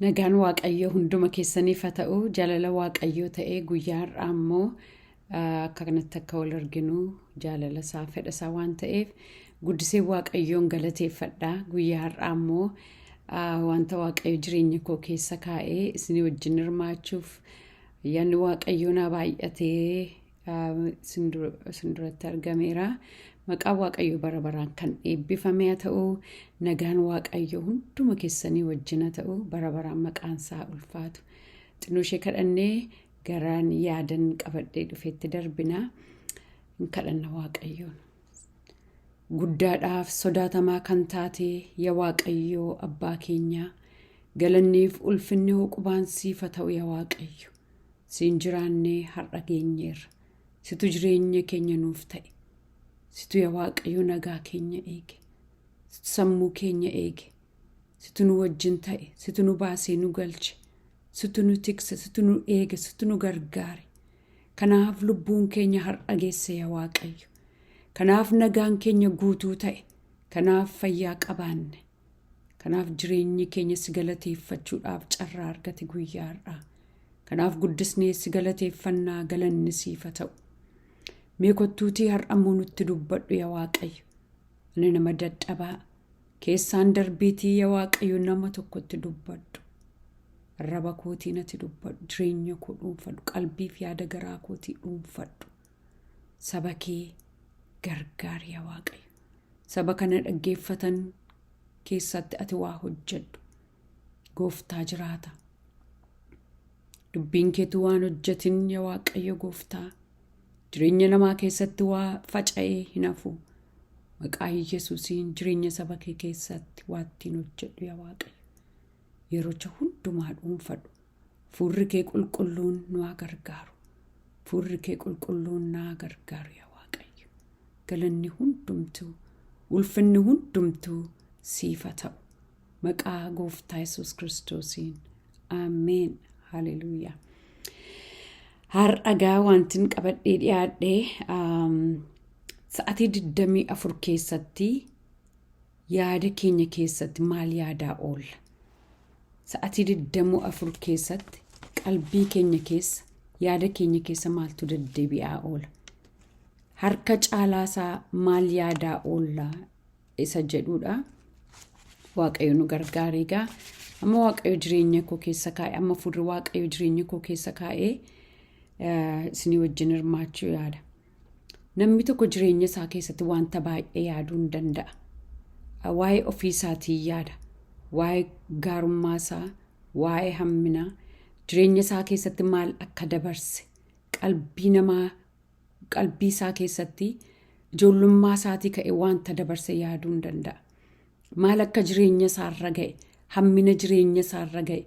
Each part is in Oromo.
Nagaan Waaqayyoo hunduma keessaniif haa ta'u. Jaalala Waaqayyoo ta'ee guyyaa har'aa immoo akka kanatti akka wal arginu jaalala isaa fedha isaa waan ta'eef guddisee Waaqayyoon galateeffadha. Guyyaa har'aa immoo wanta Waaqayyo jireenya koo keessa kaa'ee isinii wajjin hirmaachuuf ayyaanni Waaqayyoo naa baay'atee isin duratti argameera. Maqaan Waaqayyoo bara baraan kan eebbifame haa ta'u. Nagaan Waaqayyoo hunduma keessanii wajjin haa ta'u. Bara baraan maqaan isaa ulfaatu. Xinnoo ishee kadhannee garaan yaadan qabadhee dhufetti darbina. Hin kadhanna Waaqayyoon. Guddaadhaaf sodaatamaa kan taate yaa Waaqayyoo Abbaa keenyaa galanniif ulfinni hooqubaan siif haa ta'u yaa Waaqayyo. Siin jiraannee har'a geenyeerra. Situ jireenya keenya nuuf ta'e. Situ yaa Waaqayyo nagaa keenya eege. Situ sammuu keenya eege. Situ nu wajjin ta'e. Situ nu baasee nu galche. Situ nu tikse. Situ nu eege. Situ nu gargaare. Kanaaf lubbuun keenya har'a geesse yaa Waaqayyo. Kanaaf nagaan keenya guutuu ta'e. Kanaaf fayyaa qabaanne. Kanaaf jireenyi keenya si galateeffachuudhaaf carraa argate guyyaa har'aa. Kanaaf guddisnee si galateeffannaa galanni siif haa ta'u. Mee kottuutii har'ammoo nutti dubbadhu yaa Waaqayyo. Ani nama dadhabaa keessaan darbiitii yaa Waaqayyo nama tokkotti dubbadhu. Arraba kootii natti dubbadhu. Jireenya koo dhuunfadhu. Qalbiif yaada garaa kootii dhuunfadhu. Saba kee gargaari yaa Waaqayyo. Saba kana dhaggeeffatan keessatti ati waa hojjedhu. Gooftaa jiraata. Dubbiin keetu waan hojjetin yaa Waaqayyo gooftaa. Jireenya namaa keessatti waa faca'ee hin hafu. Maqaa Yesuusiin jireenya saba kee keessatti waa ittiin hojjedhu yaa Waaqayyo. Yerocha hundumaa dhuunfadhu. Fuurri kee qulqulluun nu haa gargaaru. Fuurri kee qulqulluun na haa gargaaru yaa Waaqayyo. Galanni hundumtuu, ulfinni hundumtuu siif haa ta'u. Maqaa gooftaa Yesuus Kiristoosiin. Ameen. Haleluuyaa. Har'a gaa wantin qabadhee dhiyaadhe sa'atii 24 keessatti yaada keenya keessatti maal yaadaa oolla? Sa'atii 24 keessatti qalbii keenya keessa yaada keenya keessa maaltu deddeebi'aa oola? Harka caalaasaa maal yaadaa oolla isa jedhudha. Waaqayyo nu gargaara egaa. Amma Waaqayyo jireenya koo keessa kaa'e, amma fuulri Waaqayyo jireenya koo keessa kaa'ee isinii wajjin hirmaachuu yaada. Namni tokko jireenya isaa keessatti wanta baay'ee yaaduu hin danda'a. Waa'ee ofii isaatii yaada. Waa'ee gaarummaa isaa, waa'ee hamminaa, jireenya isaa keessatti maal akka dabarse, qalbii namaa, qalbii isaa keessatti ijoollummaa isaatii ka'e wanta dabarse yaaduu hin danda'a. Maal akka jireenya isaarra ga'e, hammina jireenya isaarra ga'e,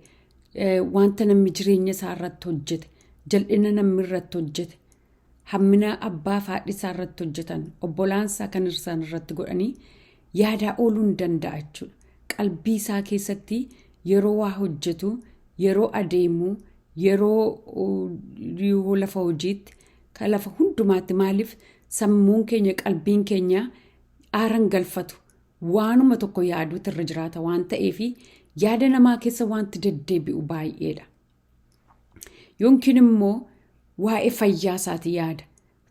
wanta namni jireenya isaa irratti hojjete, jal'ina namni irratti hojjete, hammina abbaa fi haadhi isaa irratti hojjetan, obbolaan isaa kan isaan irratti godhanii yaadaa ooluu hin danda'a jechuudha. Qalbii isaa keessatti yeroo waa hojjetu, yeroo adeemu, yeroo lafa hojiitti, kan lafa hundumaatti maaliif sammuun keenya qalbiin keenya aaran galfatu waanuma tokko yaaduutu irra jiraata waan ta'eef yaada namaa keessa wanti deddeebi'u baay'eedha. Yookiin immoo waa'ee fayyaa isaati yaada.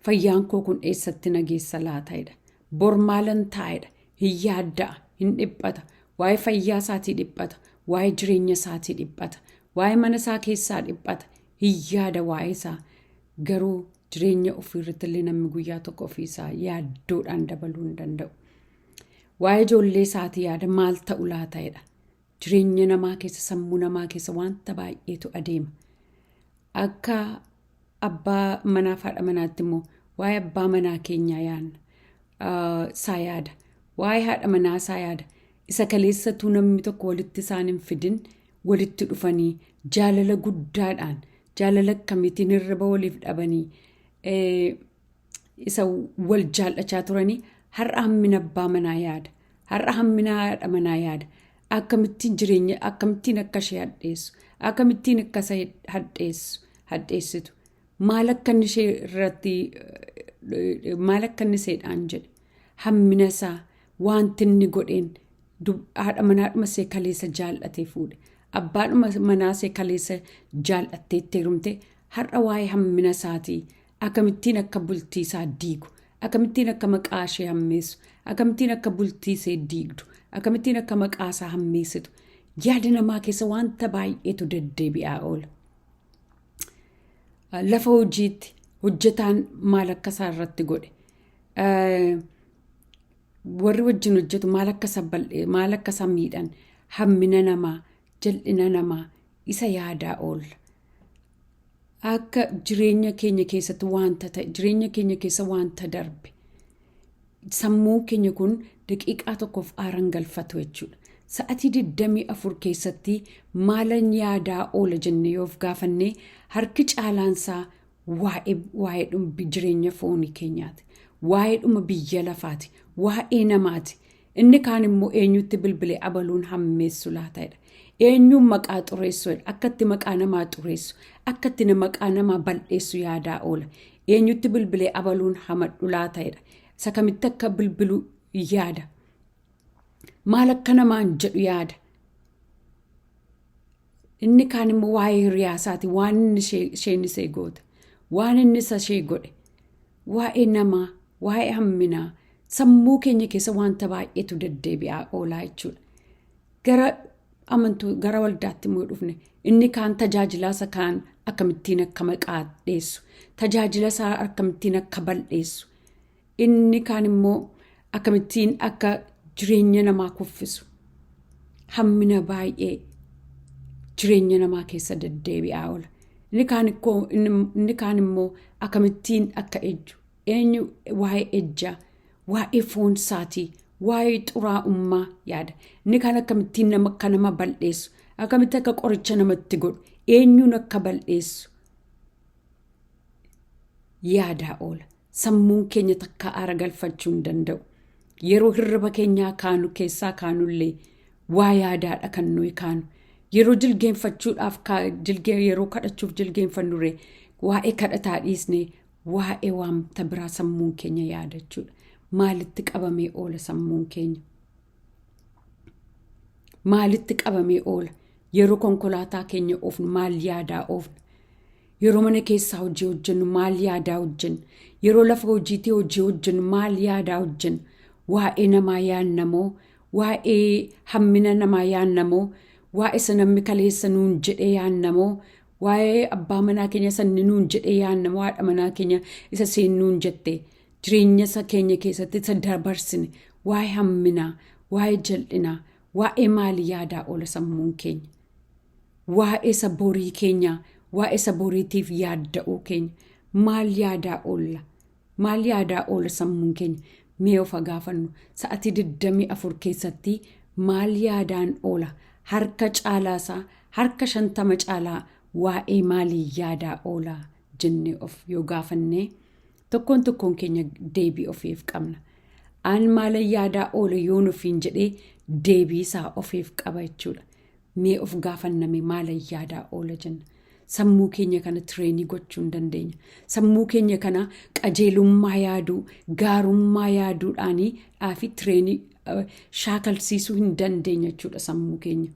Fayyaan koo kun eessatti na geessa laata jedha. Bor maalan taa'edha. Hin yaadda'a, hin dhiphata. Waa'ee fayyaa isaatii dhiphata. Waa'ee jireenya isaatii dhiphata. Waa'ee mana isaa keessaa dhiphata. Hin yaada waa'ee isaa. Garuu jireenya ofii irratti illee namni guyyaa tokko ofii isaa yaaddoodhaan dabaluu hin danda'u. Waa'ee ijoollee isaatii yaada maal ta'u laata jedha. Jireenya namaa keessa sammuu namaa keessa wanta baay'eetu adeema. Akka abbaa manaaf haadha manaatti immoo waa'ee abbaa manaa keenyaa yaadna. Isaa yaada. Waa'ee haadha manaa isaa yaada. Isa kaleessatuu namni tokko walitti isaan hin fidin walitti dhufanii jaalala guddaadhaan jaalala akkamiitiin hirriba waliif dhabanii isa wal jaallachaa turanii har'a hammina abbaa manaa yaada. Har'a hammina haadha manaa yaada. Akkamittiin jireenya akkamittiin akka ishee hadheessu akkamittiin akka isa hadheessu hadheessitu maal akka inni ishee irratti maal akka inni isheedhaan jedhe hammina isaa wanti inni godheen haadha manaadhuma ishee kaleessa jaallatee fuudhe. Abbaadhuma manaasee kaleessa jaallatteetti heerumte har'a waa'ee hammina isaatii akkamittiin akka bultii isaa diigu, akkamittiin akka maqaa ishee hammeessu, akkamittiin akka bultii ishee diigdu, akkamittiin akka maqaa isaa hammeessitu yaada namaa keessa wanta baay'eetu deddeebi'aa oola. Lafa hojiitti hojjetaan maal akka isaa irratti godhe, warri wajjin hojjetu maal akka isa maal akka isa miidhan, hammina namaa, jal'ina namaa isa yaadaa oolla. Akka jireenya keenya keessatti wanta ta'e, jireenya keenya keessa wanta darbe, sammuun keenya kun daqiiqaa tokkoof aaran galfatu jechuudha. Sa'atii 24 keessatti maalan yaadaa oola jennee yoo of gaafannee, harki caalaansaa waa'ee jireenya foonii keenyaati. Waa'ee dhuma biyya lafaati. Waa'ee namaati. Inni kaan immoo eenyutti bilbilee abaluun hammeessu laata'edha. Eenyuun maqaa xureessuudha. Akka itti maqaa namaa xureessu, akka itti maqaa namaa bal'eessu yaadaa oola. Eenyutti bilbilee abaluun hamadhu laata'edha. Isa kamitti akka bilbilu yaada. Maal akka namaan jedhu yaada. Inni kaan immoo waa'ee hiriyaa isaati, waan inni isheen isee goote, waan inni isa ishee godhe, waa'ee namaa, waa'ee hamminaa sammuu keenya keessa wanta baay'eetu deddeebi'aa oolaa jechuudha. Gara amantuu, gara waldaatti immoo dhufne, inni kaan tajaajilaa isa kaan akkamittiin akka maqaa dheessu, tajaajila isaa akkamittiin akka bal'eessu, inni kaan immoo akkamittiin akka jireenya namaa kuffisu, hammina baay'ee jireenya namaa keessa deddeebi'aa oola. Inni kaan immoo akkamittiin akka ejju, eenyu waa'ee ejjaa, waa'ee foon isaatii, waa'ee xuraa'ummaa yaada. Inni kaan akkamittiin nama akka nama bal'eessu, akkamitti akka qoricha namatti godhu, eenyuun akka bal'eessu yaadaa oola. Sammuun keenya takka aara galfachuu hin danda'u. Yeroo hirriba keenyaa kaanu keessaa kaanullee waa yaadaadha kan nuyi kaanu. Yeroo jilgeenfachuudhaaf, yeroo kadhachuuf jilgeenfannuree, waa'ee kadhataa dhiisnee waa'ee wanta biraa sammuun keenya yaada jechuudha. Maalitti qabamee oola sammuun keenya? Maalitti qabamee oola? Yeroo konkolaataa keenya oofnu maal yaadaa oofna? Yeroo mana keessaa hojii hojjennu maal yaadaa hojjenna? Yeroo lafa hojiitii hojii hojjennu maal yaadaa hojjenna? Waa'ee namaa yaadna moo? Waa'ee hammina namaa yaadna moo? Waa'ee isa namni kaleessa nuun jedhee yaadna moo? Waa'ee abbaa manaa keenya isa inni nuun jedhee yaadna moo? Haadha manaa keenya isa isheen nuun jette? Jireenya isa keenya keessatti isa dabarsine, waa'ee hamminaa, waa'ee jal'inaa, waa'ee maalii yaadaa oola sammuun keenya? Waa'ee isa borii keenyaa, waa'ee isa boriitiif yaadda'uu keenya maal yaadaa oolla? Maal yaadaa oola sammuun keenya? Mee of gaafannu, sa'atii 24 keessatti maal yaadaan oola? Harka caalaasaa, harka 50 caalaa waa'ee maalii yaadaa oola jennee of yoo gaafannee, tokkoon tokkoon keenya deebii ofiif qabna. Aan maalan yaadaa oola yoon ofiin jedhee, deebii isaa ofiif qaba jechuudha. Mee of gaafanname, maalan yaadaa oola jenna. Sammuu keenya kana train gochuu hin dandeenya. Sammuu keenya kana qajeelummaa yaaduu, gaarummaa yaaduudhaanii dhaafi train shaakalsiisuu hin dandeenya jechuudha sammuu keenya.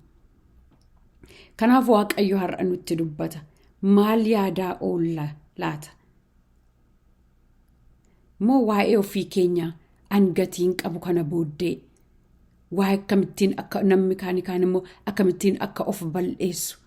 Kanaaf Waaqayyo har'a nutti dubbata. Maal yaadaa oolla laata? Moo waa'ee ofii keenyaa angatiin qabu kana booddee, waa'ee akkamittiin akka namni kaanii kaan immoo akkamittiin akka of bal'eessu,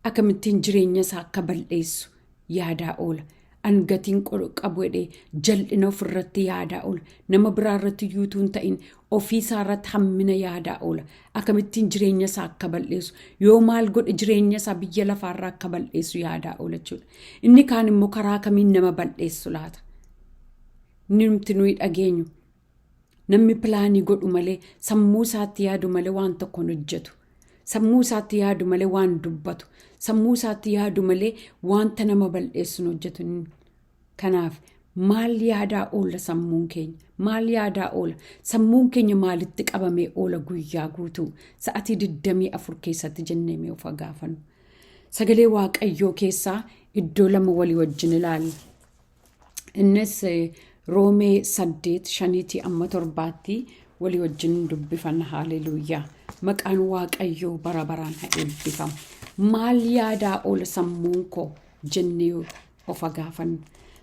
akkamittiin jireenya isaa akka bal'eessu yaadaa oola. Angatiin qabu jedhee jal'ina ofirratti yaadaa oola. Nama biraa irratti yuutuu hin ta'in, ofii isaa irratti hammina yaadaa oola. Akkamittiin jireenya isaa akka bal'eessu, yoo maal godhe jireenya isaa biyya lafaarraa akka bal'eessu yaadaa oola jechuudha. Inni kaan immoo karaa kamiin nama bal'eessu laata? Inni nuyi dhageenyu, namni plan godhu malee, sammuu isaatti yaadu malee waan tokko hin hojjetu. Sammuu isaatti yaadu malee waan dubbatu. Sammuu isaatti yaadu malee wanta nama bal'eessu hin hojjetu. Kanaaf maal yaadaa oola sammuun keenya? Maal yaadaa oola? Sammuun keenya maalitti qabamee oola guyyaa guutuu? Sa'atii 24 keessatti jennee mee of gaafannu. Sagalee Waaqayyoo keessaa iddoo lama walii wajjin ilaalla. Innis Roomee 8:5 amma 7tti. Walii wajjin dubbifanna. Haaleluuyaa. Maqaan Waaqayyoo bara baraan haa eebbifamu. Maal yaadaa oola sammuun koo jennee of gaafannu.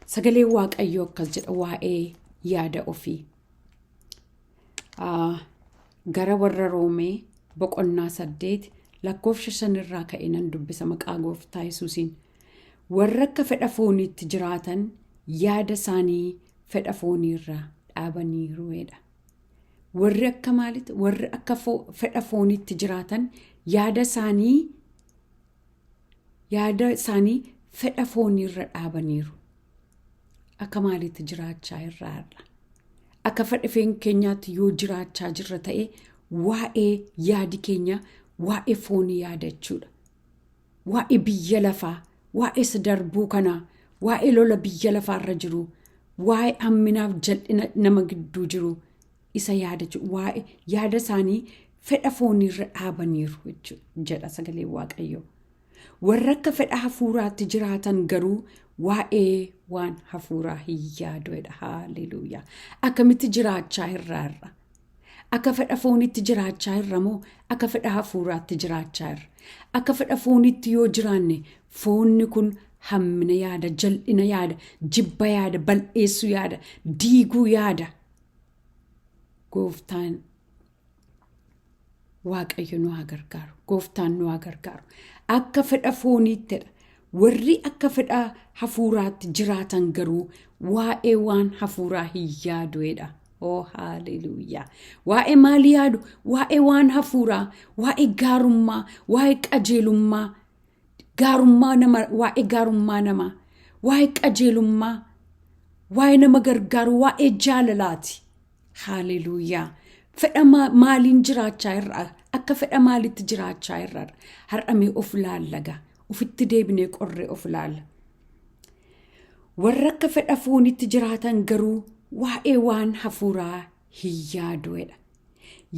Sagalee Waaqayyoo akkas jedha waa'ee yaada ofii. Gara warra Roomee boqonnaa 8 lakkoofsa 5 irraa ka'e nan dubbisa maqaa gooftaa Yesuusiin. Warra akka fedha fooniitti jiraatan yaada isaanii fedha fooniirra dhaabaniiruudha. Warri akka maalitti? Warri akka fedha fooniitti jiraatan yaada isaanii fedha fooniirra dhaabaniiru. Akka maalitti jiraachaa irraadha? Akka fedha foon keenyaatti yoo jiraachaa jirra ta'e, waa'ee yaadi keenya waa'ee foonii yaadachuudha. Waa'ee biyya lafaa, waa'ee isa darbuu kanaa, waa'ee lola biyya lafaarra jiru, waa'ee hamminaaf jal'ina nama gidduu jiru isa yaadachuu, waa'ee yaada isaanii fedha fooniirra dhaabaniiru jedha sagalee Waaqayyoo. Warra akka fedha hafuuraatti jiraatan garuu waa'ee waan hafuuraa hin yaaduudha. Haaleluuyaa. Akkamitti jiraachaa irraarra? Akka fedha foonitti jiraachaa irra moo akka fedha hafuuraatti jiraachaa irra? Akka fedha foonitti yoo jiraanne, foonni kun hammina yaada, jal'ina yaada, jibba yaada, bal'eessuu yaada, diiguu yaada. Gooftaan Waaqayyo nu haa gargaaru. Gooftaan nu haa gargaaru. Akka fedha fooniittidha. Warri akka fedha hafuuraatti jiraatan garuu waa'ee waan hafuuraa hin yaaduedha. Oh, haaleluuyaa. Waa'ee maalii yaadu? Waa'ee waan hafuuraa, waa'ee gaarummaa, waa'ee qajeelummaa, gaarummaa nama, waa'ee gaarummaa namaa, waa'ee qajeelummaa, waa'ee nama gargaaru, waa'ee jaalalaati. Haaleluuyaa. Fedha maaliin jiraachaa irraa? Akka fedha maalitti jiraachaa irraa? Har'a mee of laallaga. Ofitti deebinee qorree of laalla. Warra akka fedha foonitti jiraatan garuu waa'ee waan hafuuraa hin yaaduedha.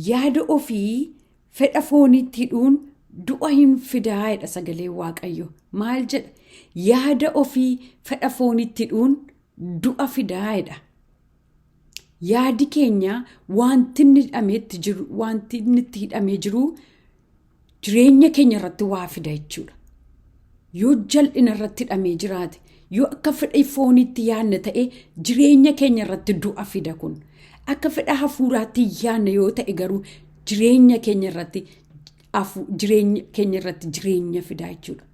Yaada ofii fedha foonitti hidhuun du'a hin fidaa'edha sagalee Waaqayyo. Maal jedha? Yaada ofii fedha foonitti hidhuun du'a fidaa'edha. Yaadi keenya wanti inni hidhameetti jiru, wanti inni itti hidhamee jiru jireenya keenya irratti waa fida jechuudha. Yoo jal'ina irratti hidhamee jiraate, yoo akka fedha fooniitti yaadne ta'e, jireenya keenya irratti du'a fida kun. Akka fedha hafuuraatti yaadne yoo ta'e garuu jireenya keenya irratti jireenya fida jechuudha.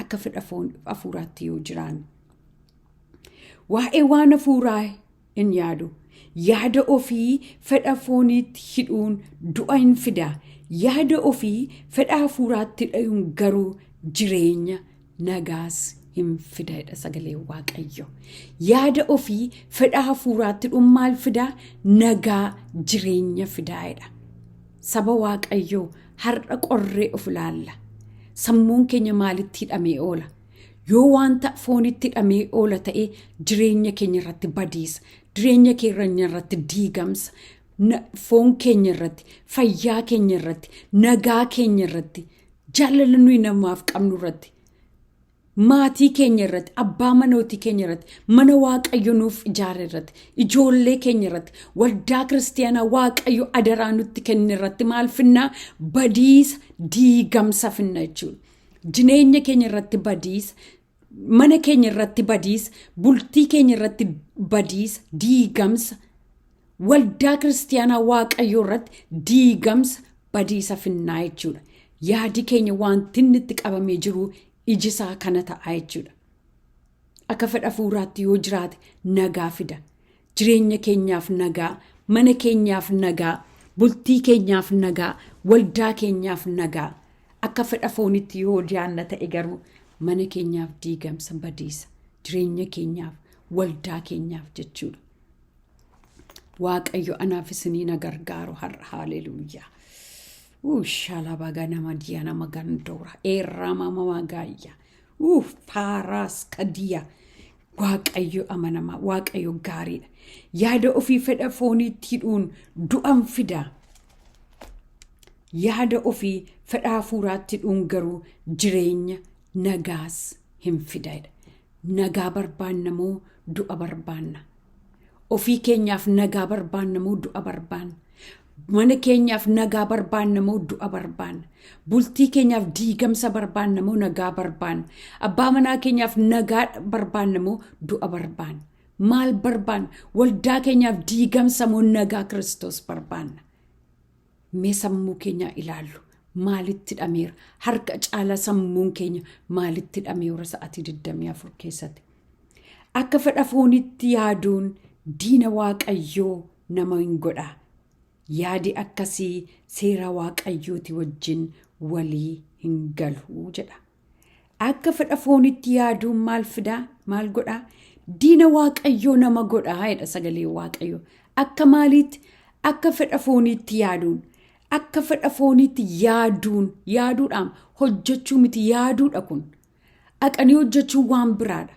Akka fedha hafuuraatti yoo jiraanne. Waa'ee waan hafuuraa hin yaadu. Yaada ofii fedha fooniitti hidhuun du'a hin fida. Yaada ofii fedha hafuuraatti hidhuun garuu jireenya, nagaas hin fida sagalee Waaqayyo. Yaada ofii fedha hafuuraatti hidhuun maal fidaa? Nagaa, jireenya fidaa'edha. Saba Waaqayyoo, har'a qorree of ilaalla. Sammuun keenya maalitti hidhamee oola? Yoo wanta foonitti hidhamee oola ta'e, jireenya keenya irratti badiisa. Jireenya keenya irratti diigamsa. Foon keenya irratti, fayyaa keenya irratti, nagaa keenya irratti, jaalala nuyi namaaf qabnu irratti, maatii keenya irratti, abbaa manootii keenya irratti, mana Waaqayyo nuuf ijaare irratti, ijoollee keenya irratti, waldaa kiristaanaa Waaqayyo adaraa nutti kenne irratti maal finnaa? Badiisa, diigamsa finna jechuudha. Jireenya keenya irratti badiisa, mana keenya irratti badiisa, bultii keenya irratti badiisa, diigamsa, waldaa kiristaanaa Waaqayyoo irratti diigamsa, badiisa finnaa jechuudha. Yaadi keenya wanti inni itti qabamee jiru iji isaa kana ta'a jechuudha. Akka fedha hafuuraatti yoo jiraate nagaa fida. Jireenya keenyaaf nagaa, mana keenyaaf nagaa, bultii keenyaaf nagaa, waldaa keenyaaf nagaa. Akka fedha foonitti yoo yaanna ta'e garuu mana keenyaaf diigamsa, badiisa, jireenya keenyaaf, waldaa keenyaaf jechuudha. Waaqayyo anaaf isinii na gargaaru har'a. Haaleluuyaa. Shalaba nama diya nama gandoora eerrama mama gaayya faaraas kadiya. Waaqayyo amanamaa, Waaqayyo gaariidha. Yaada ofii fedha fooniitti hidhuun du'an fida. Yaada ofii fedha hafuuraatti hidhuun garuu jireenya, nagaas hin fidadha. Nagaa barbaanna moo du'a barbaanna? Ofii keenyaaf nagaa barbaanna moo du'a barbaanna? Mana keenyaaf nagaa barbaanna moo du'a barbaanna? Bultii keenyaaf diigamsa barbaanna moo nagaa barbaanna? Abbaa manaa keenyaaf nagaa barbaanna moo du'a barbaanna? Maal barbaanna? Waldaa keenyaaf diigamsa moo nagaa Kiristoos barbaanna? Mee sammuu keenyaa ilaallu. Maalitti hidhameera? Harka caalaa sammuun keenya maalitti hidhameera sa'aatii 24 keessatti? Akka fedha foonitti yaaduun diina Waaqayyoo nama hin godha. Yaadi akkasii seera Waaqayyooti wajjin walii hin galu jedha. Akka fedha foonitti yaaduun maal fidaa? Maal godhaa? Diina Waaqayyoo nama godhaa jedha sagalee Waaqayyoo. Akka maaliitti? Akka fedha fooniitti yaaduun. Akka fedha fooniitti yaaduun yaaduudhaan hojjechuu miti yaaduudha kun. Dhaqanii hojjechuun waan biraadha.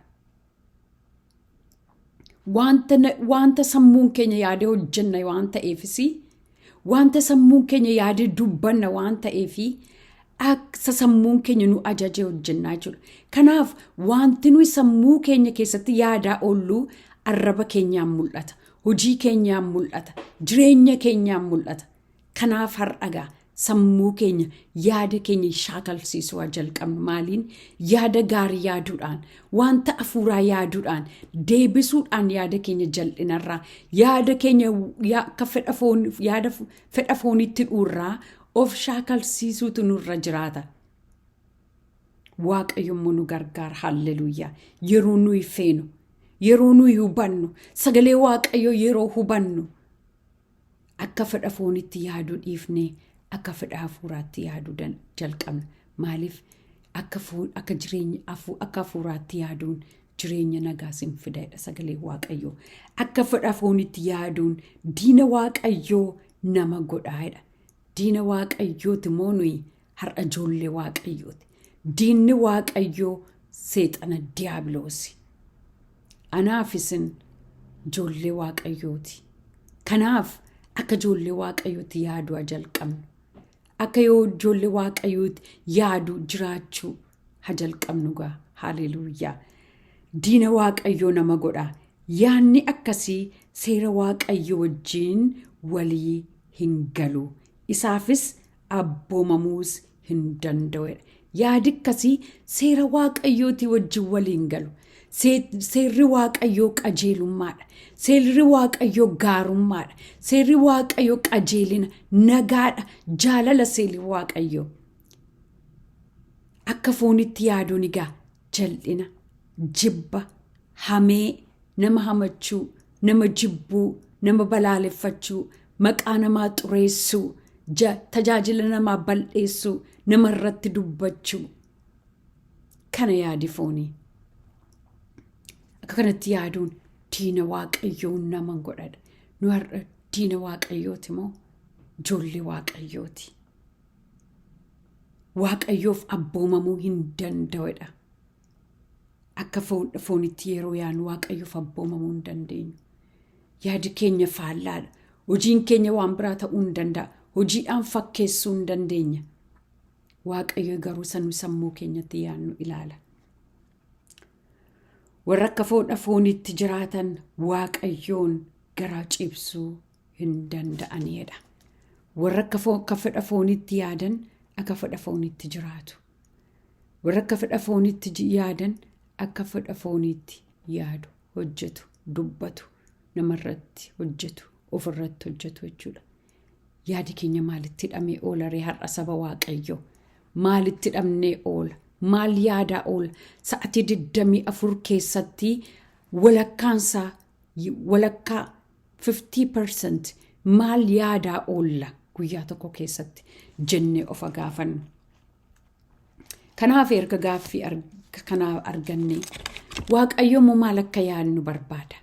Wanta sammuun keenya yaadee hojjenna waan ta'eefis, wanta sammuun keenya yaadee dubbanna waan ta'eefi, akka sammuun keenya nu ajaje hojjennaa jechuudha. Kanaaf wanti nuyi sammuu keenya keessatti yaadaa oolluu arraba keenyaan mul'ata. Hojii keenyaan mul'ata. Jireenya keenyaan mul'ata. Kanaaf har'agaa sammuu keenya, yaada keenya shaakalsiisuu haa jalqabnu. Maaliin? Yaada gaarii yaaduudhaan, wanta afuuraa yaaduudhaan, deebisuudhaan yaada keenya jal'inarraa, yaada keenya akka fedha foon yaada fedha foonitti dhuurraa of shaakalsiisuutu nurra jiraata. Waaqayyo immoo nu gargaara. Halleluuyaa. Yeroo nuyi feenu, yeroo nuyi hubannu, sagalee Waaqayyo yeroo hubannu, akka fedha foonitti yaaduu dhiifnee akka fedha hafuuraatti yaaduu jalqabna. Maaliif? Akka jireenya akka hafuuraatti yaaduun jireenya nagaa sin fida sagalee Waaqayyoo. Akka fedha foonitti yaaduun diina Waaqayyoo nama godhaadha. Diina Waaqayyooti moo nuyi har'a ijoollee Waaqayyooti? Diinni Waaqayyoo seexana Diyaabiloosi. Anaaf isin ijoollee Waaqayyooti. Kanaaf akka ijoollee Waaqayyootti yaaduu haa jalqabnu. Akka yoo ijoollee Waaqayyootti yaaduu jiraachuu haa jalqabnu gaa. Haleluuyaa. Diina Waaqayyoo nama godha. Yaanni akkasii seera Waaqayyoo wajjin walii hin galu. Isaafis abboomamuus hin danda'u. Yaadi akkasii seera Waaqayyootii wajjin walii hin galu. Seerri Waaqayyoo qajeelummaadha. Seerri Waaqayyoo gaarummaadha. Seerri Waaqayyoo qajeelina, nagaadha, jaalala seerri Waaqayyoo. Akka foonitti yaaduun egaa jal'ina, jibba, hamee, nama hamachuu, nama jibbuu, nama balaaleffachuu, maqaa namaa xureessuu, tajaajila namaa bal'eessuu, nama irratti dubbachuu. Kana yaadi foonii. Akka kanatti yaaduun diina Waaqayyoo nama godhadha. Nu har'a diina Waaqayyooti moo ijoollee Waaqayyooti? Waaqayyoof abboomamuu hin danda'udha. Akka foonitti yeroo yaadnu Waaqayyoof abboomamuu hin dandeenyu. Yaadi keenya faallaadha. Hojiin keenya waan biraa ta'uu hin danda'a. Hojiidhaan fakkeessuu hin dandeenya. Waaqayyo garuu sanu sammuu keenyatti yaadnu ilaala. Warra akka foodha foonitti jiraatan Waaqayyoon garaa cibsuu hin danda'anidha. Warra akka fedha foonitti yaadan akka fedha foonitti jiraatu. Warra akka fedha foonitti yaadan akka fedha fooniitti yaadu, hojjetu, dubbatu, namarratti hojjetu, ofirratti hojjetu jechuudha. Yaadi keenya maalitti hidhamee oola ree har'a, saba Waaqayyoo? Maalitti hidhamnee oola? Maal yaadaa oola? Sa'atii 24 keessatti walakkaansaa, walakkaa, 50% maal yaadaa oolla guyyaa tokko keessatti jennee of gaafannu. Kanaaf erga gaaffii kanaa arganne, Waaqayyo immoo maal akka yaadnu barbaada?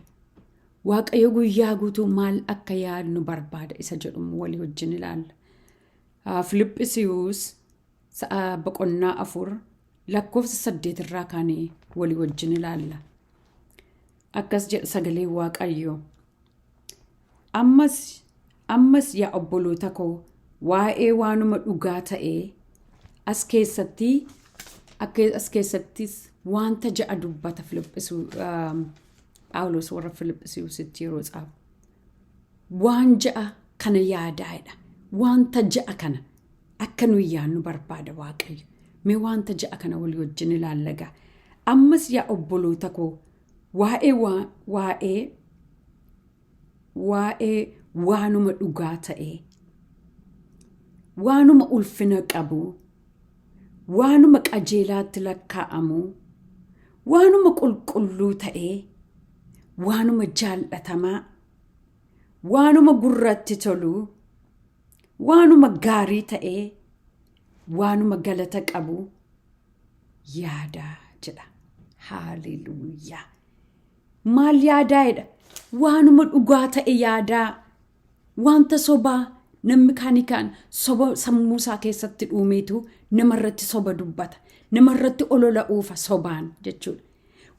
Waaqayyo guyyaa guutuu maal akka yaadnu barbaada isa jedhumu walii wajjin ilaalla. Filiphisiyoos sa'a boqonnaa 4 lakkoofsa 8 irraa kaanee walii wajjin ilaalla. Akkas jedha sagalee Waaqayyoo. Ammas ammas yaa obboloota koo, waa'ee waanuma dhugaa ta'ee as keessatti akka as keessattis wanta ja'a dubbata Filiphisuu Phaawulos warra Filiphisiyoositti yeroo tsaafu. Waan ja'a Kana yaadaa'edha. Wanta ja'a kana akka nuyi yaadnu barbaada Waaqayyo. Mee wanta ja'a kana walii wajjin ilaallagaa. Ammas yaa obboloota koo, waa'ee waa'ee waa'ee waanuma dhugaa ta'ee, waanuma ulfina qabu, waanuma qajeelaatti lakkaa'amu, waanuma qulqulluu ta'ee, waanuma jaallatamaa, waanuma gurratti tolu, waanuma gaarii ta'ee, waanuma galata qabu yaadaa jedha. Haaleluuyaa! Maal yaadaa'edha? Waanuma dhugaa ta'e yaadaa. Wanta sobaa, namni kaanii kaan soba sammuu isaa keessatti dhuumeetu namarratti soba dubbata. Namarratti olola uufa sobaan jechuudha.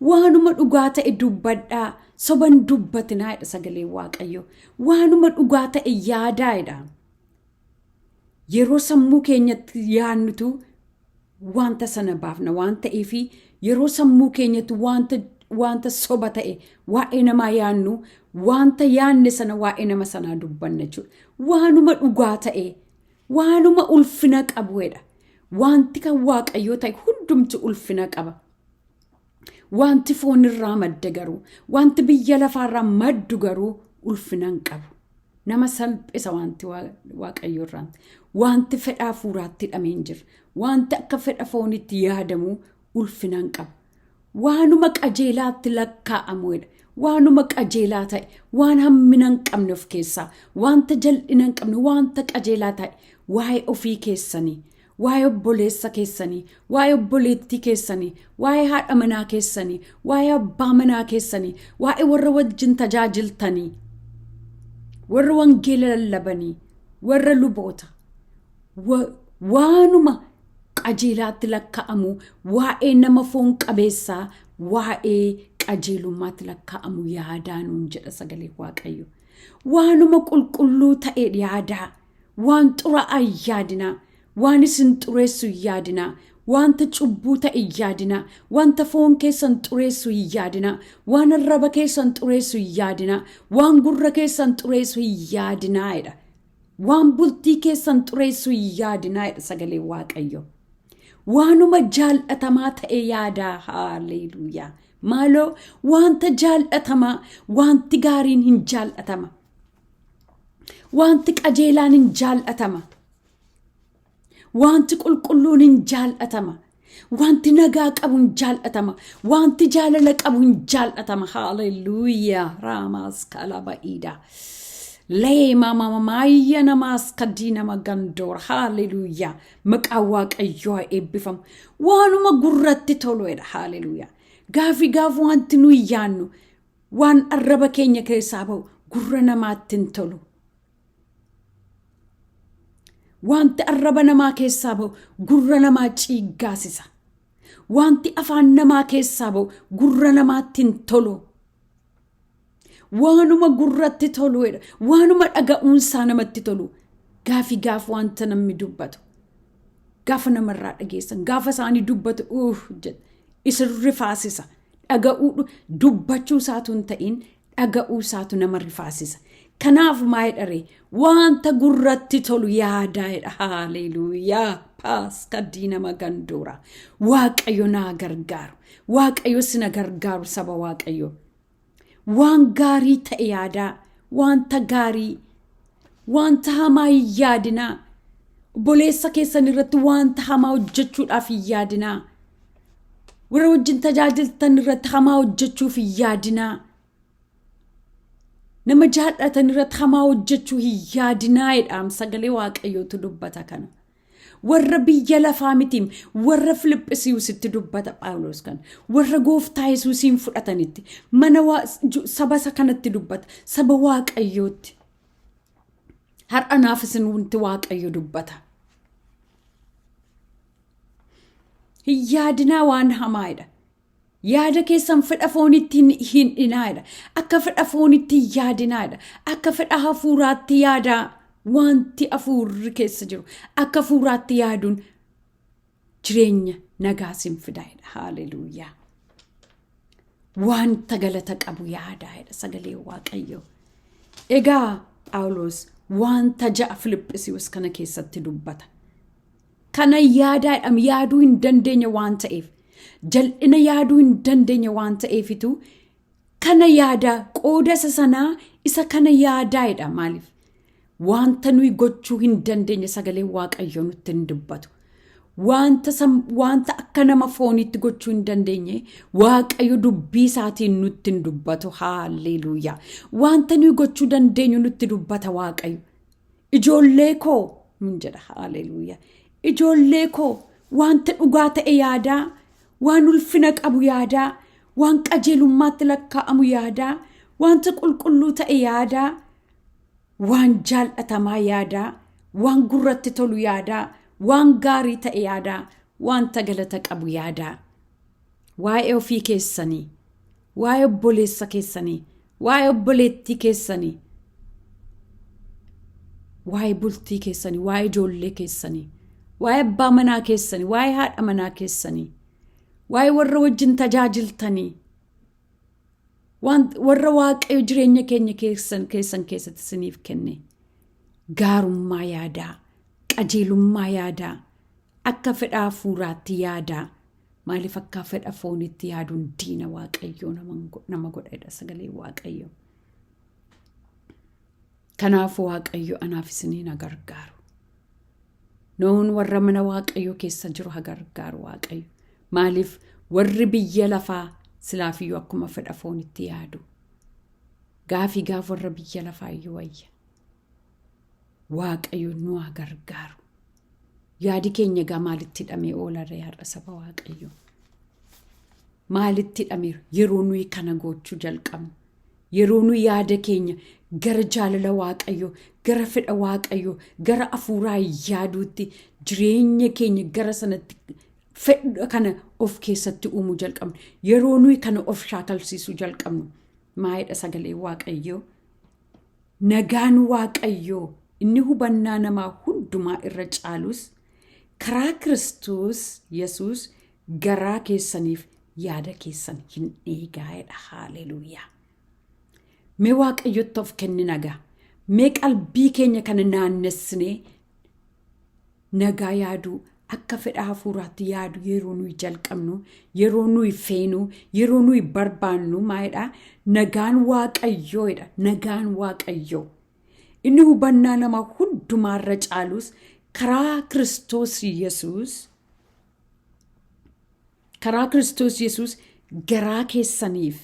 Waanuma dhugaa ta'e dubbadhaa, soban dubbatinaa jedha sagaleen Waaqayyoo. Waanuma dhugaa ta'e yaadaa'edha. Yeroo sammuu keenyatti yaadnutu wanta sana baafna waan ta'eefi, yeroo sammuu keenyatti wanta soba ta'e waa'ee namaa yaadnu, wanta yaadne sana waa'ee nama sanaa dubbanna jechuudha. Waanuma dhugaa ta'e, waanuma ulfina qabuudha. Wanti kan Waaqayyoo ta'e hundumti ulfina qaba. Wanti foonirraa madde garuu, wanti biyya lafaarraa maddu garuu ulfina hin qabu. Nama salphisa wanti Waaqayyoorraa. Wanti fedha hafuuraatti hidhamee hin jiru. Wanti akka fedha foonitti yaadamu ulfina hin qabu. Waanuma qajeelaatti lakkaa'amuudha. Waanuma qajeelaa ta'e, waan hammina hin qabne of keessaa, wanta jal'ina hin qabne, wanta qajeelaa ta'e, waa'ee ofii keessanii, waa'ee obboleessa keessanii, waa'ee obboleettii keessanii, waa'ee haadha manaa keessanii, waa'ee abbaa manaa keessanii, waa'ee warra wajjin tajaajiltanii, warra wangeela lallabanii, warra luboota, waanuma qajeelaatti lakkaa'amu, waa'ee nama foon qabeessaa, waa'ee qajeelummaatti lakkaa'amu yaadaa nuun jedha sagalee Waaqayyo. Waanuma qulqulluu ta'e yaadaa, waan xuraa'aa hin yaadinaa, waan isin xureessu hin yaadinaa, wanta cubbuu ta'e hin yaadinaa, wanta foon keessan xureessu hin yaadinaa, waan arraba keessan xureessu hin yaadinaa, waan gurra keessan xureessu hin yaadinaa jedha. Waan bultii keessan xureessu hin yaadinaa jedha sagalee Waaqayyo. Waanuma jaallatamaa ta'e yaadaa. Haaleluuyaa! Maaloo, wanta jaallatamaa, wanti gaariin hin jaallatama. Wanti qajeelaan hin jaallatama. Wanti qulqulluun hin jaallatama. Wanti nagaa qabu hin jaallatama. Wanti jaalala qabu hin jaallatama. Haaleluuyaa! Raamaas kalaba'iidha. Leema mamaayya namaas kadii nama gandoora. Haaleluuyaa! Maqaan Waaqayyoo haa eebbifamu. Waanuma gurratti toluedha. Haaleluuyaa! Gaafi gaafa wanti nuyi yaannu, waan arraba keenya keessaa ba'u gurra namaatti hin tolu. Wanti arraba namaa keessaa ba'u gurra namaa ciiggaasisa. Wanti afaan namaa keessaa ba'u gurra namaatti hin tolu. Waanuma gurratti toluedha. Waanuma dhaga'uunsaa namatti tolu. Gaafi gaaf wanta namni dubbatu. Gaafa namarraa dhageessan, gaafa isaanii dubbatu jedha. Isin rifaasisa. Dhaga'uu, dubbachuu isaatu hin ta'in, dhaga'uu isaatu nama rifaasisa. Kanaaf maal dharee, wanta gurratti tolu yaadaa'edha. Haaleluuyaa! Paaskadii nama gandoora. Waaqayyo naa gargaaru. Waaqayyo sina gargaaru, saba Waaqayyo. Waan gaarii ta'e yaadaa. Wanta gaarii. Wanta hamaa hin yaadinaa. Obboleessa keessan irratti wanta hamaa hojjechuudhaaf hin yaadinaa. Warra wajjin tajaajiltan irratti hamaa hojjechuuf hin yaadinaa. Nama jaallatan irratti hamaa hojjechuu hin yaadinaa jedhaam, sagalee Waaqayyootu dubbata kana. Warra biyya lafaa mitiim, warra Filiphisiiyusitti dubbata Phaawulos kana. Warra gooftaa Yesuusiin fudhatanitti, mana saba isa kanatti dubbata, saba Waaqayyootti. Har'a naaf isin wanti Waaqayyo dubbata. Hin yaadinaa waan hamaadha. Yaada keessan fedha foonitti hin dhinaadha. Akka fedha foonitti hin yaadinaadha. Akka fedha hafuuraatti yaadaa. Wanti hafuurri keessa jiru akka hafuuraatti yaaduun jireenya nagaa sin fidaadha. Haaleluuyaa! Wanta galata qabu yaadaadha sagalee Waaqayyoo. Egaa Phaawulos Wanta 6 Filiphisiyoos kana keessatti dubbata. Kana yaadaadhaan yaaduu hin dandeenye waan ta'eef, jal'ina yaaduu hin dandeenye waan ta'eefitu kana yaadaa, qooda isa sanaa isa kana yaadaadha. Maaliif? Wanta nuyi gochuu hin dandeenye sagalee Waaqayyoo nutti hin dubbatu. Wanta akka nama fooniitti gochuu hin dandeenye Waaqayyo dubbii isaatiin nutti hin dubbatu. Haalleluuyaa. Wanta nuyi gochuu dandeenyu nutti dubbata Waaqayyo. Ijoollee koo nun jedha. Haalleluuyaa. Ijoollee koo, wanta dhugaa ta'e yaadaa, waan ulfina qabu yaadaa, waan qajeelummaatti lakkaa'amu yaadaa, wanta qulqulluu ta'e yaadaa, waan jaallatamaa yaadaa, waan gurratti tolu yaadaa, waan gaarii ta'e yaadaa, wanta galata qabu yaadaa. Waa'ee ofii keessanii, waa'ee obboleessa keessanii, waa'ee obboleettii keessanii, waa'ee bultii keessanii, waa'ee ijoollee keessanii, waa'ee abbaa manaa keessanii, waa'ee haadha manaa keessanii, waa'ee warra wajjin tajaajiltanii, warra Waaqayyo jireenya keenya keessan keessatti isiniif kenne, gaarummaa yaadaa, qajeelummaa yaadaa, akka fedha hafuuraatti yaadaa. Maaliif? Akka fedha foonitti yaaduun diina Waaqayyoo nama godhedha sagalee Waaqayyoo. Kanaaf Waaqayyo anaaf isiniin haa gargaaru. Nuun warra mana Waaqayyoo keessa jiru haa gargaaru Waaqayyo. Maaliif? Warri biyya lafaa silaafiyyuu akkuma fedha foonitti yaadu. Gaafii gaaf warra biyya lafaa iyyuu wayya. Waaqayyo nu haa gargaaru. Yaadi keenya egaa maalitti hidhamee oolarree har'a, saba Waaqayyo? Maalitti hidhamee? Yeroo nuyi kana gochuu jalqabnu? Yeroo nuyi yaada keenya gara jaalala Waaqayyoo, gara fedha Waaqayyoo, gara hafuuraa yaaduutti, jireenya keenya gara sanatti fedha kana of keessatti uumuu jalqabnu. Yeroo nuyi kana of shaakalsiisuu jalqabnu. Maayidha sagalee Waaqayyoo? Nagaan Waaqayyoo inni hubannaa namaa hundumaa irra caalus karaa Kiristoos Yesuus garaa keessaniif yaada keessan hin eegaa'edha. Haaleluuyaa. Mee Waaqayyotti of kenni nagaa. Mee qalbii keenya kana naannessinee nagaa yaaduu, akka fedha hafuuraatti yaadu yeroo nuyi jalqabnu, yeroo nuyi feenu, yeroo nuyi barbaannu, maalidha? Nagaan Waaqayyoodha. Nagaan Waaqayyoo inni hubannaa nama hundumaarra caalus karaa Kiristoos Yesuus, karaa Kiristoos Yesuus garaa keessaniif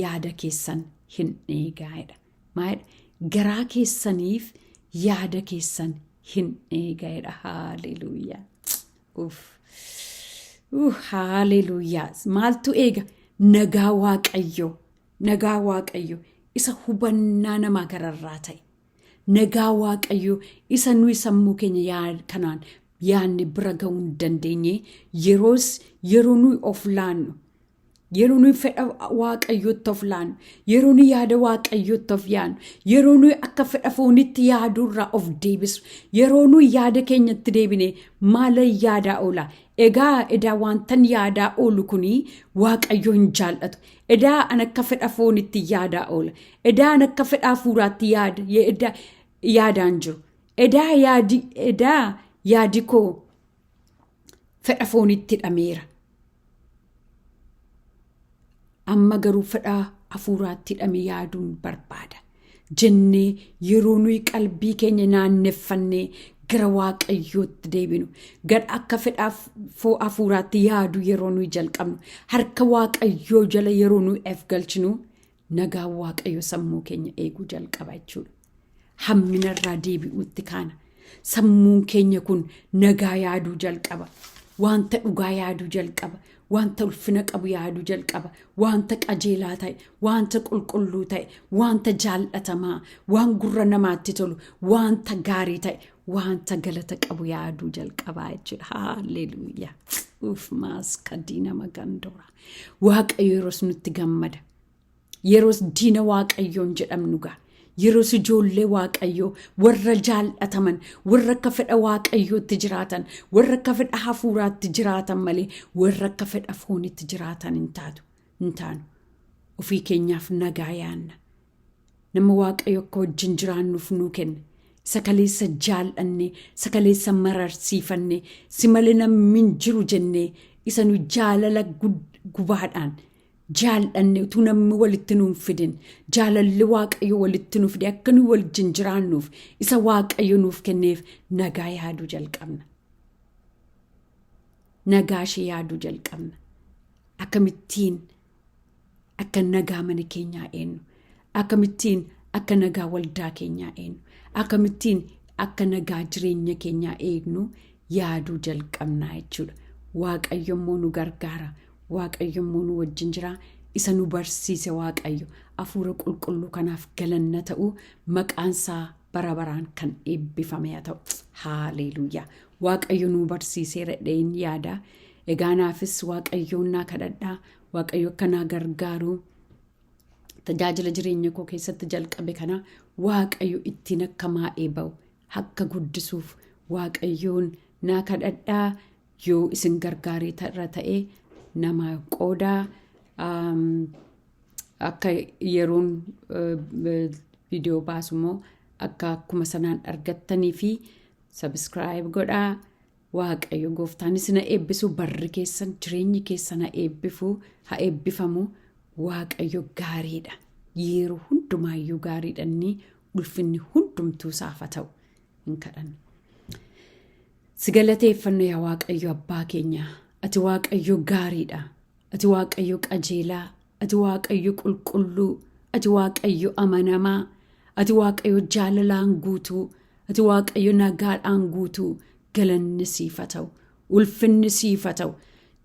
yaada keessan hin eegaa'edha. Maalidha? Garaa keessaniif yaada keessan hin eegaa'edha. Haaleluuyaa. Uff. Haaleluuyaa. Maaltu eega? Nagaa Waaqayyoo. Nagaa Waaqayyoo isa hubannaa namaa gararraa ta'e. Nagaa Waaqayyoo isa nuyi sammuu keenya kanaan yaadne bira ga'uu hin dandeenye, yeroos yeroo nuyi of laannu, yeroo nuyi fedha Waaqayyootti of laannu, yeroo nuyi yaada Waaqayyootti of yaadnu, yeroo nuyi akka fedha foonitti yaaduurraa of deebisu, yeroo nuyi yaada keenyatti deebine, maalan yaadaa oola? Egaa edaa wantan yaadaa oolu kuni Waaqayyo hin jaallatu. Edaa an akka fedha foonitti yaadaa oola. Edaa an akka fedha hafuuraatti yaada yaadaan jiru. Edaa yaadi koo fedha foonitti hidhameera. Amma garuu fedha hafuuraatti hidhame yaaduun barbaada. Jennee yeroo nuyi qalbii keenya naanneffannee gara Waaqayyootti deebinu, gara akka fedha hafuuraatti yaadu yeroo nuyi jalqabnu, harka Waaqayyoo jala yeroo nuyi of galchinu, nagaan Waaqayyo sammuu keenya eeguu jalqaba jechuudha. Hamminarraa deebi'uutti kaana. Sammuun keenya kun nagaa yaaduu jalqaba. Wanta dhugaa yaaduu jalqaba. Wanta ulfina qabu yaaduu jalqaba. Wanta qajeelaa ta'e, wanta qulqulluu ta'e, wanta jaallatamaa, waan gurra namaatti tolu, wanta gaarii ta'e, wanta galata qabu yaaduu jalqabaa jechuudha. Haalleluuyaa. Uuf, maaska diina magandora. Waaqayyo yeroos nutti gammada. Yeroos diina Waaqayyoon jedhamnu gaa. Yeroos ijoollee Waaqayyoo warra jaallataman, warra akka fedha Waaqayyootti jiraatan, warra akka fedha hafuuraatti jiraatan malee warra akka fedha foonitti jiraatan hin taatu. Hin taanu. Ofii keenyaaf nagaa yaanna. Nama Waaqayyo akka wajjin jiraannuuf nuu kenne. Isa kaleessa jaal'anne, isa kaleessa mararsiifanne, si malee namni hin jiru jennee isa nu jaalala gubaadhaan jaal'anne utuu namni walitti nuun fidin jaalalli Waaqayyo walitti nu fide akka nu wajjin jiraannuuf isa Waaqayyo nuuf kenneef nagaa yaaduu jalqabna. Nagaa ishee yaaduu jalqabna. Akkamittiin akka nagaa mana keenyaa eenyu? Akkamittiin akka nagaa waldaa keenyaa eenyu? Akkamittiin akka nagaa jireenya keenyaa eegnu yaaduu jalqabnaa jechuudha. Waaqayyo immoo nu gargaara. Waaqayyo immoo nu wajjin jira. Isa nu barsiise Waaqayyo hafuura qulqulluu kanaaf galanna ta'u maqaan isaa bara baraan kan eebbifame haa ta'u. Haaleluuyaa. Waaqayyo nu barsiiseera jedheen yaada. Egaa naafis Waaqayyoon naa kadhadhaa. Waaqayyo akka naa gargaaru tajaajila jireenya koo keessatti jalqabe kana Waaqayyo ittiin akka maa'ee ba'u akka guddisuuf Waaqayyoon naa kadhadhaa. Yoo isin gargaaree irra ta'e nama qoodaa. Akka yeroon viidiyoo baasu immoo akka akkuma sanaan argattanii fi subscribe godhaa. Waaqayyo gooftaan isin haa eebbisu. Barri keessan jireenyi keessan haa eebbifu haa eebbifamu. Waaqayyo gaariidha. Yeroo hundumaayyuu gaariidha inni ulfinni hundumtuu isaaf haa ta'u. Hin kadhanna. Si galateeffanna yaa Waaqayyo abbaa keenya. Ati Waaqayyo gaariidha. Ati Waaqayyo qajeelaa. Ati Waaqayyo qulqulluu. Ati Waaqayyo amanamaa. Ati Waaqayyo jaalalaan guutuu. Ati Waaqayyo nagaadhaan guutuu. Galanni siif haa ta'u. Ulfinni siif haa ta'u.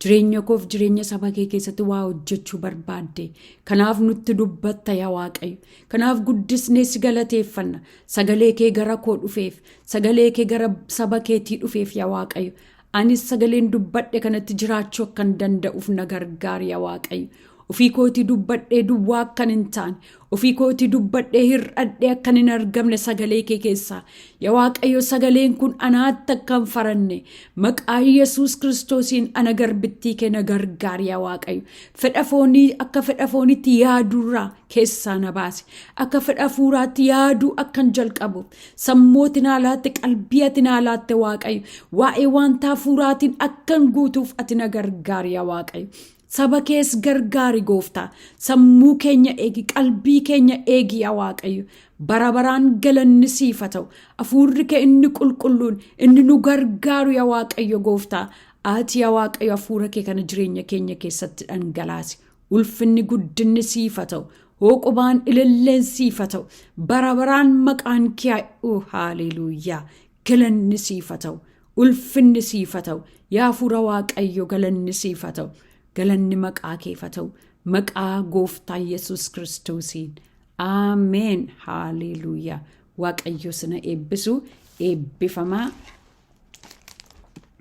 Jireenya koof jireenya saba kee keessatti waa hojjechuu barbaadde. Kanaaf nutti dubbatta yaa Waaqayyo. Kanaaf guddisnee si galateeffanna. Sagalee kee gara koo dhufeef, sagalee kee gara saba keetii dhufeef yaa Waaqayyo. Anis sagaleen dubbadhe kanatti jiraachuu akkan danda'uuf na gargaari yaa Waaqayyo. Ofii kootii dubbadhee duwwaa akkan hin taane, ofii kootii dubbadhee hir'adhee akkan hin argamne sagalee kee keessaa. Yaa Waaqayyo sagaleen kun anaatti akka hin faranne maqaa Yesuus Kiristoosiin ana garbittii kee na gargaari yaa Waaqayyo. Fedha foonii akka fedha fooniitti yaaduurraa keessaa na baasi. Akka fedha hafuuraatti yaaduu akkan jalqabuuf sammuu ati naa laatte qalbii ati naa laatte Waaqayyo waa'ee wanta hafuuraatiin akkan guutuuf ati na gargaari yaa Waaqayyo. Saba kees gargaari gooftaa. Sammuu keenya eegi, qalbii keenya eegi yaa Waaqayyo. Bara baraan galanni siif haa ta'u. Hafuurri kee inni qulqulluun inni nu gargaaru yaa Waaqayyo gooftaa. Ati yaa Waaqayyo hafuura kee kana jireenya keenya keessatti dhangalaasi. Ulfinni guddinni siif haa ta'u. Hooqubaan ililleen siif haa ta'u. Bara baraan maqaan kee haa haaleluuyaa. Galanni siif haa ta'u. Ulfinni siif haa ta'u. Yaa hafuura Waaqayyo galanni siif haa ta'u. Galanni maqaa keef haa ta'u. Maqaa gooftaa Yesuus Kiristoosiin. Ameen. Haaleluuyaa. Waaqayyo sina eebbisu. Eebbifamaa.